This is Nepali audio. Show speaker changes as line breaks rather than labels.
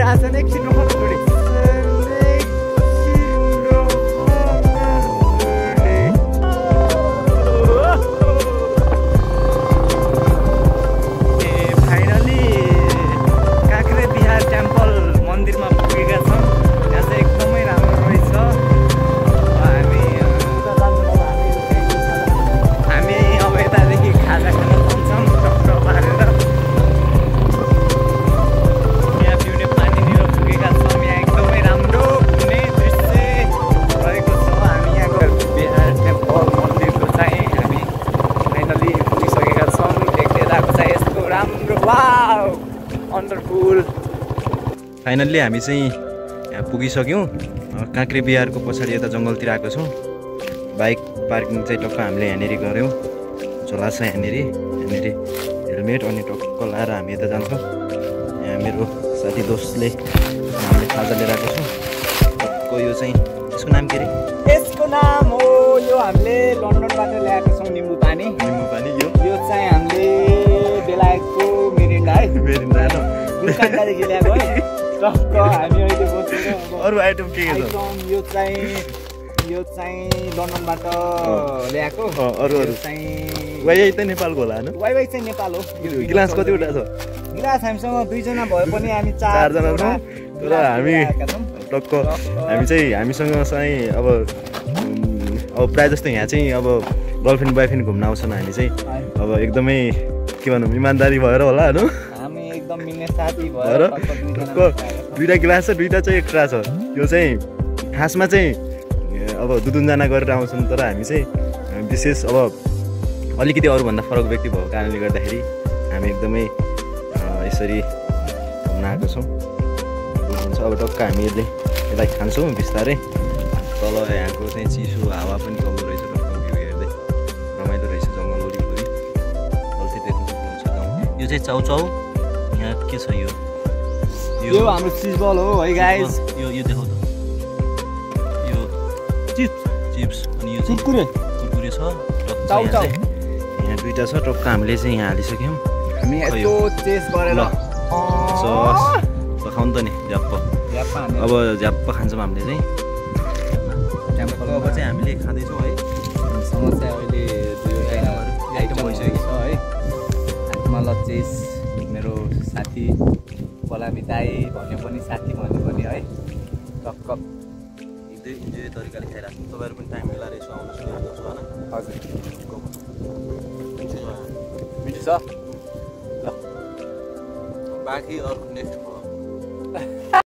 आसन एकछिन रोक्नु छोडी फाइनली काँक्रे बिहार टेम्पल मन्दिरमा पुगेका छौँ। यहाँ चाहिँ एकदमै राम्रो रहेछ। हामी अब यतादेखि खाजा खान पाउँछौँ टक्क पारेर। यहाँ पिउने पानीनिर पुगेका छौँ। यहाँ एकदमै राम्रो हुने दृश्य रहेको छ। हामी यहाँको बिहार टेम्पल मन्दिरको चाहिँ हामी फाइनली पुगिसकेका छौँ। देख्दै रहेको छ यस्तो राम्रो वाउ वन्डरफुल। फाइनल्ली हामी चाहिँ यहाँ पुगिसक्यौँ। काँक्रे बिहारको पछाडि यता जङ्गलतिर आएको छौँ। बाइक पार्किङ चाहिँ टक्क हामीले यहाँनिर गऱ्यौँ। झोला छ यहाँनिर हेलमेट अनि टक्क लाएर हामी यता जान्छौँ। यहाँ मेरो साथी दोस्तले हामीले खाजा लिएर आएको छौँ। टक्क यो चाहिँ यसको नाम के अरे? यसको नाम हो यो हामीले लन्डनबाट ल्याएको छौँ निम्बु पानी। यो चाहिँ हामीले बेलायतको मिरिन्डा है। मिरिन्डा दुकानदारदेखि ल्याएको है। टक्क हामी अहिले बस्छौँ। अरू आइटम के छ? यो चाहिँ लन्डनबाट ल्याएको। अरू चाहिँ वाइवाई चाहिँ नेपालको होला हैन? वाइवाई चाहिँ नेपाल हो। गिलास कतिवटा छ? गिलास हामीसँग 2 जना भए पनि हामी 4 जना छौँ। तर हामी टक्क हामी चाहिँ हामीसँग चाहिँ अब प्रायः जस्तो यहाँ चाहिँ अब गर्लफ्रेन्ड बोयफ्रेन्ड घुम्न आउँछन्। हामी चाहिँ अब एकदमै के भनौँ इमान्दारी भएर होला हैन? हामी एकदम मिल्ने साथी भएर टक्क 2टा गिलास छ, 2टा चाहिँ एक्स्ट्रा छ। यो चाहिँ खासमा चाहिँ अब 2 जना गरेर आउँछन्। तर हामी चाहिँ विशेष अब अलिकति अरूभन्दा फरक व्यक्ति भएको कारणले गर्दाखेरि हामी एकदमै यसरी घुम्न आएको छौँ। अब टक्क हामी यसलाई खान्छौँ बिस्तारै। तल यहाँको चाहिँ चिसो हावा पनि चल्दो रहेछ। टक्क भ्यू हेर्दै रमाइलो रहेछ जङ्गल वरिपरि। तलतिर देख्नु सक्नुहुन्छ गाउँ। यो चाहिँ चाउचाउ। यहाँ के छ यो हाम्रो चिज बल हो है गाइस। यो देखाउ त। यो चिप्स अनि यो कुरकुरे छ। चाउचाउ यहाँ 2टा छ। टक्क हामीले चाहिँ यहाँ हालिसक्यौँ। हामी यस्तो टेस्ट गरेर सस खाउँ त नि झ्याप्प। अब झ्याप्प खान्छौँ हामीले चाहिँ। अब चाहिँ हामीले खाँदैछौँ है। हामीसँग चाहिँ अहिले 2वटा आइटम भइसकेको छ है। हातमा लचिस मेरो साथी बलामी दाई भन्यो पनि साथी भन्यो पनि है। टक्क इन्जोय तरिकाले खाइरहेको छौँ। तपाईँहरू पनि टाइम मिलाएर यसो आउनुहोस् होइन? हजुर मिठो छ। बाँकी अर्को नेक्स्ट